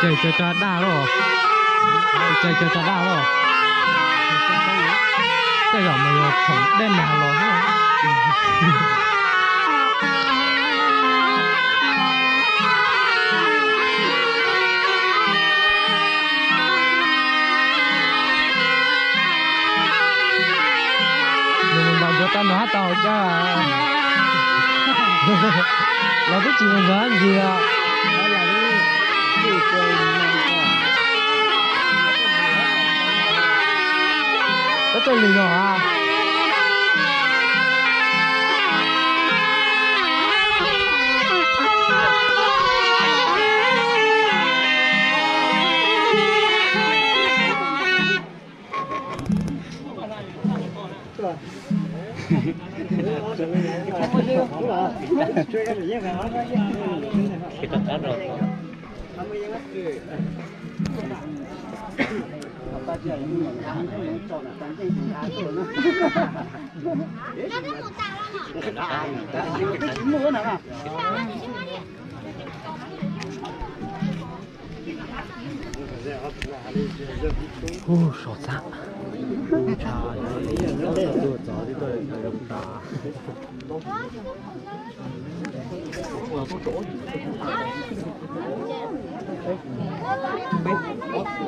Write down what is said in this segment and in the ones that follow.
Ces cov tso daj los, ces cov tso daj los, tej zaum mas yog khoom dej nag los. Nws mus ntaus dua tau nws hab tau hauv caj. Los twb tsis mus nrog hab ntxiag. Tab txawj li no a. Ub, sov txab.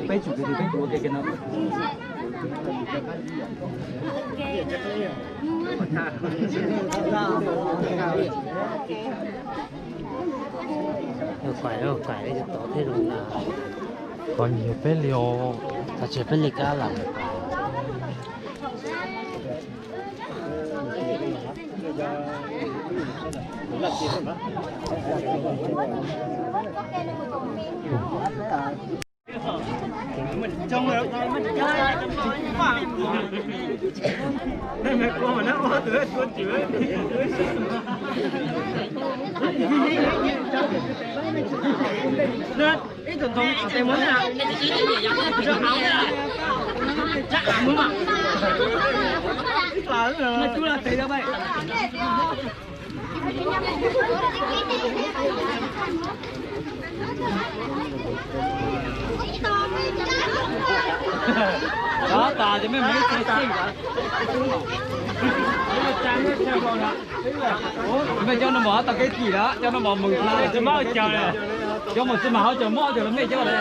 Peb tsum kwv tij peb ua ke no. Kais, kais tod thiaj zoo na. Kov nyuag peb li os. Kov tseg peb li kab lawm. Tab tas ces mej mus ib txhais xyeej. Mej cov no mos tau kev kis lawm, cov no mos mus tsis mab caug, cov mus tsis mas hauv cov mob cov los mej cov lawm.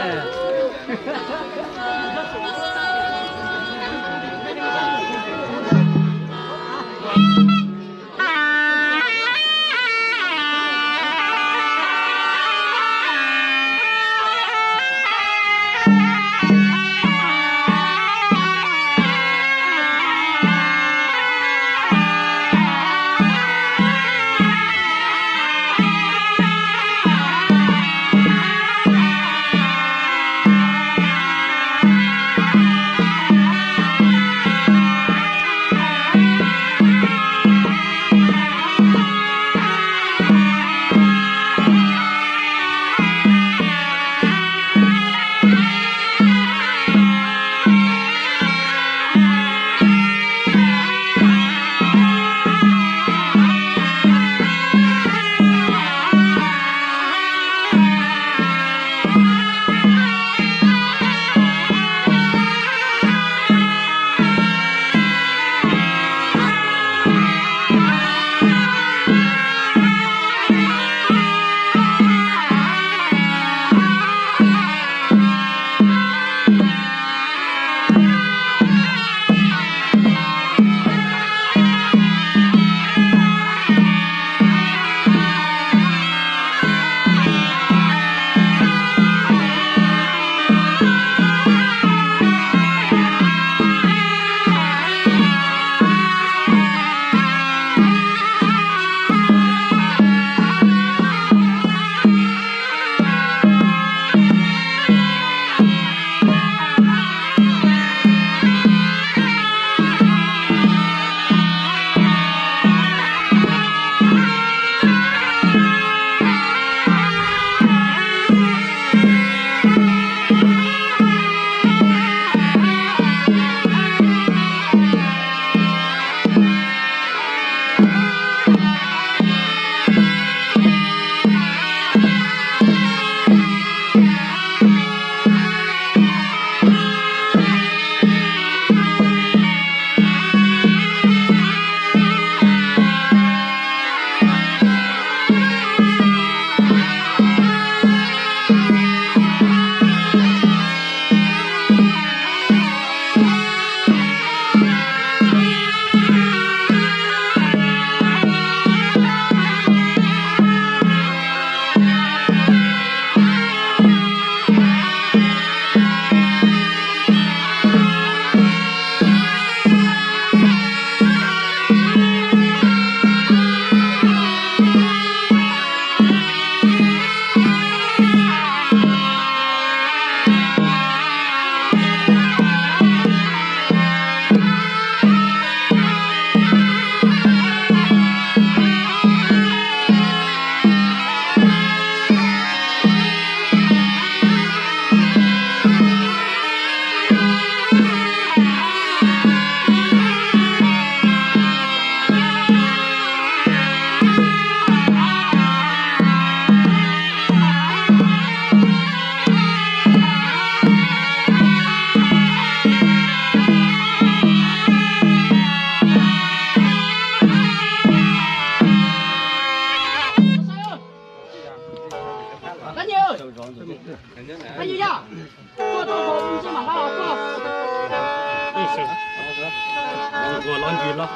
Ua los ntsis los.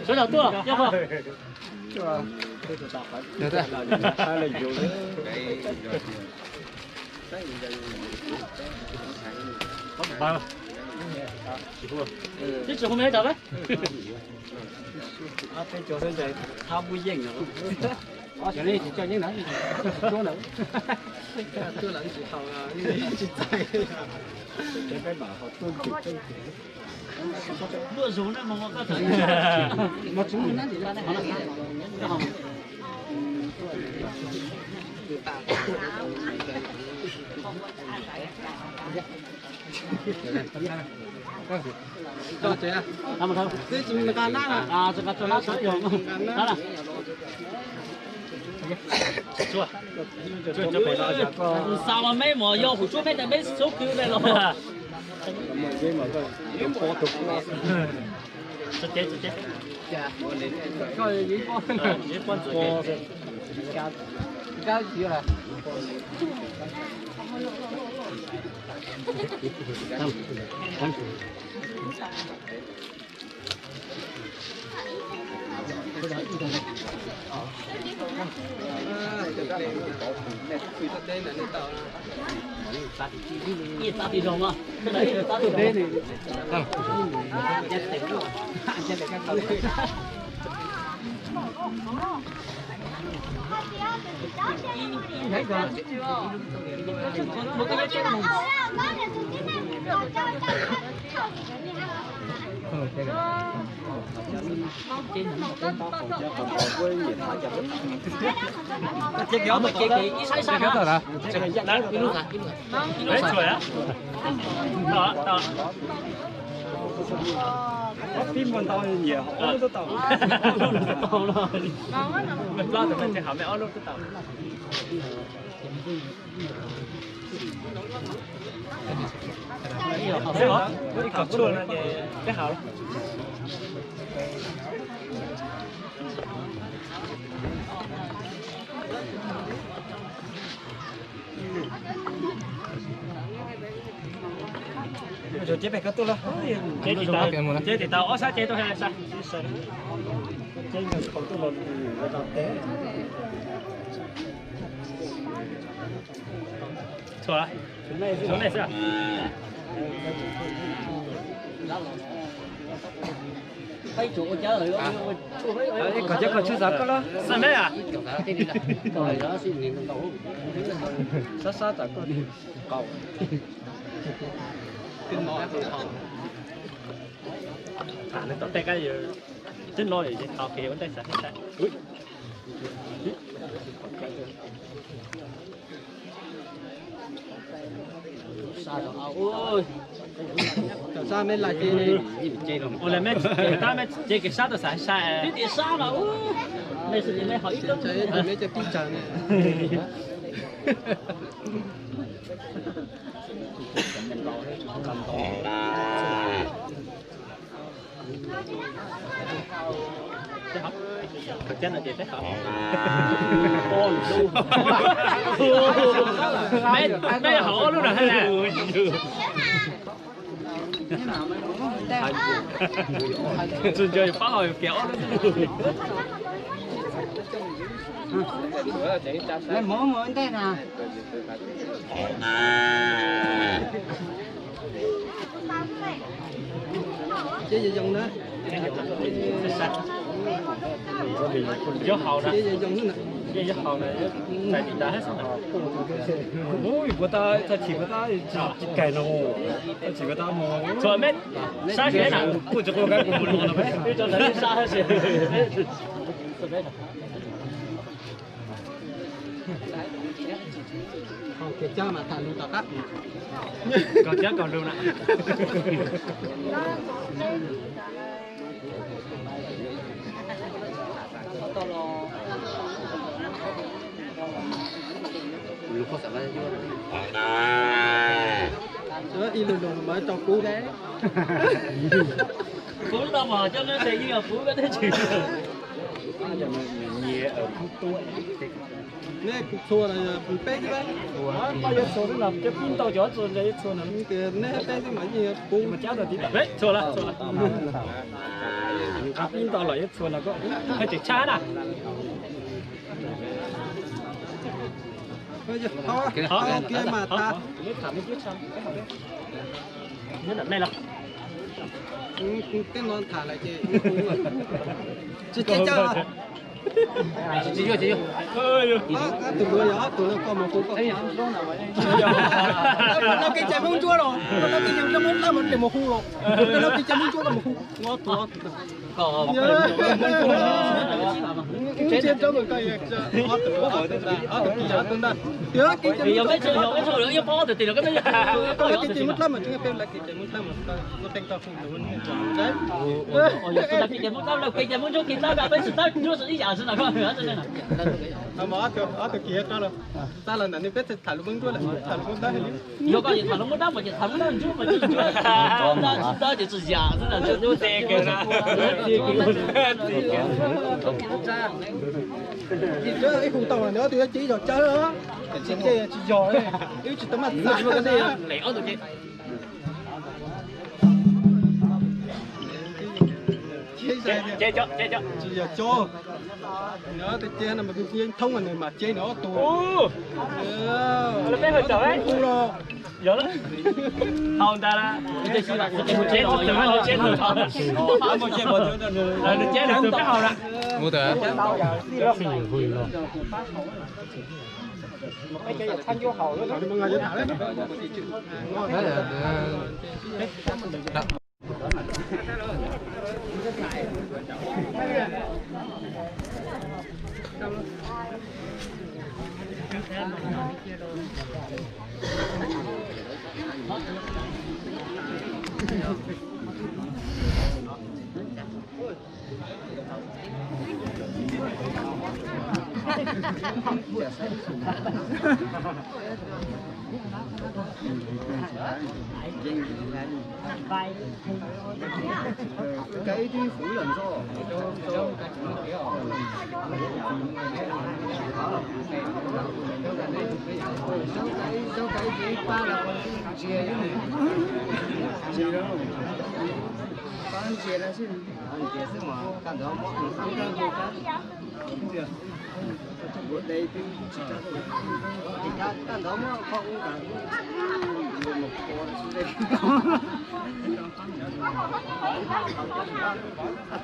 Sawv daws tuaj, nyob qhov. Twb tsis hu me li tau. Ob peb cov xwb ntshe thab pub yeej no. Cov li tsis coj yeej na, tsis cuab na. Tuaj lawv tsis haus, tsis txais. Peb mam haus tuaj. Luaj zus na, mas koj txawm. Xav mas meb mus yog hauv tsuab meb tas meb xub kwv li los. Tib muaj ntau nyiam ob lub tau tau. Plaub tus no ces hauv me ob lub tau. Ib qho tshuaj no ces peb haus. Ces pem koj tuaj los, ces tim tau ob sab ces tuaj. Txhua, txhua nej xwb. Kom cov kom tshwj xav koj los. Xav neb ah? Sab sab tam koj. Tom tej kab twb no ces tau kev ua ntej xav. Ua li meb tab meb tsis cev kev sab tuaj xav sai. Twb tias sab mas ub, mej xwb ces mej ho ib lub. Meb cov tib tsawg ne. Mej haus ob lub no thiab ne. Tsis nco pab hos kev ob lub. Mus ua ntej na. Yuav haus na, yuav haus na, txais tis tas. Ui, kuv tab txhaj chim kuv tab tsis kais no, txhaj chim kuv tab mus. Txhua me sab seb na, kuj tsis quaj kab kuv mus no. Koj cab koj lug na. Ib lus lus mas tau kub deb. Kub tau mas coj neb se yeej yog kub koj teb tsis. Neb kuv txhua los peb xwb, koj yuav txhua xwb los cov pib ntau cov txhua ntshe yuav txhua no. Neb peb xwb mas yeej yog kub mas cab tau tib txhua lawm, txhua lawm. Nqa pib ntau los yuav txhua no koj haj tseem tshaj na. Kiag mas tas. Tej no tham lawm ces tsis tsis cab. Tsis yuav tsis yuav. Ob tug luav yog ob tug no koj mus hu koj. Koj tau kev cai Hmoob Ntsuab los, koj tau kev cai Hmoob Tab mas mus hu los. Koj tau kev cai Hmoob Ntsuab koj mus hu. Ob tug ob tug. Ob tug ob tug ntag. Ob tug kev cai Hmoob Tab mas tseem peb lawv kev cai Hmoob Tab mas koj ua teej tau hu. Kev cai Hmoob Tab, kev cai Hmoob Ntsuab kev tab peb tsis tab Ntsuab ib yam xwb no. Ob tug kiag rau los. Txaj los ntawm nej peb tham lus Hmoob Ntsuab lawm, tham lus Hmoob Dawb li. Yog koj ces tham lus Hmoob Dawb, kuv ces tham lus Hmoob Ntsuab, Hmoob Dawb tsis tau ces tsis yam xwb na. Ib hu tau nws ob tug yuav cia ib zaug cab, tsis cia tsis yog, wb tsis tau maj txaj. Tsis yog cab, ob tug cia no mas tus yeej thoob nws mas cab nws ob tug. Peb hu los. Yog, haus ntag. Nws cab nws tus peb haus na.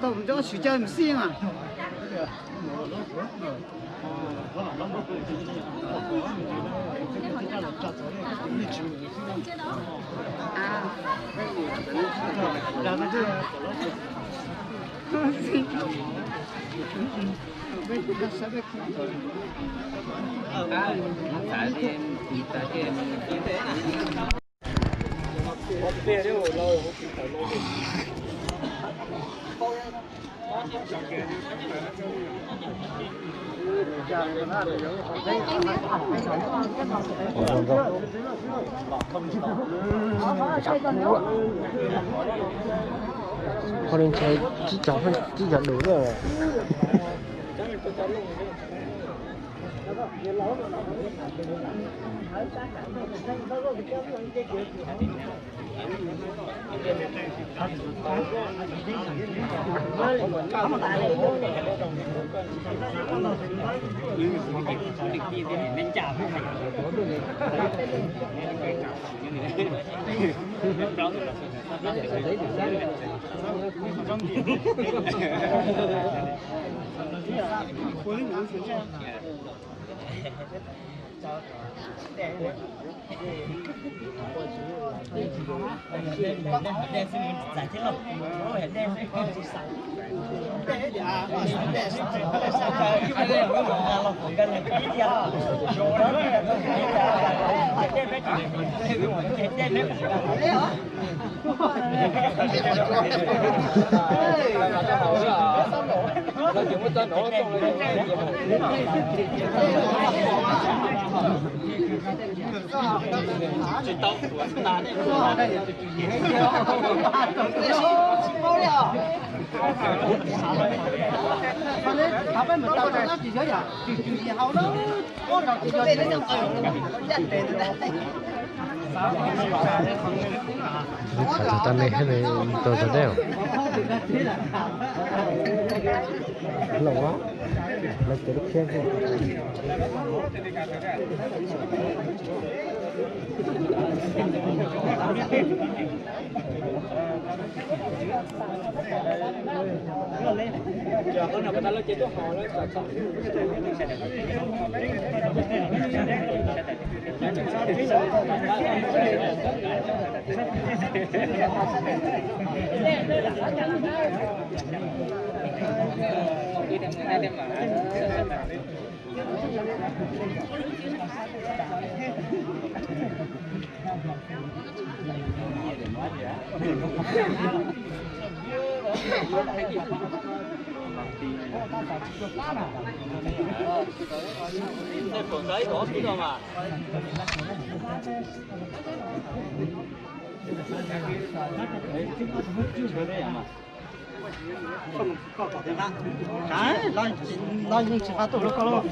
Tau nrov tsis cab mus xij mas. Qhov no ntshe tsib caug, tsib caug dua na. Tau ne, tau tau dej. Los, lawv cov lub phiab xwb. Los yeej tsis qab tuaj hlub koj lauj.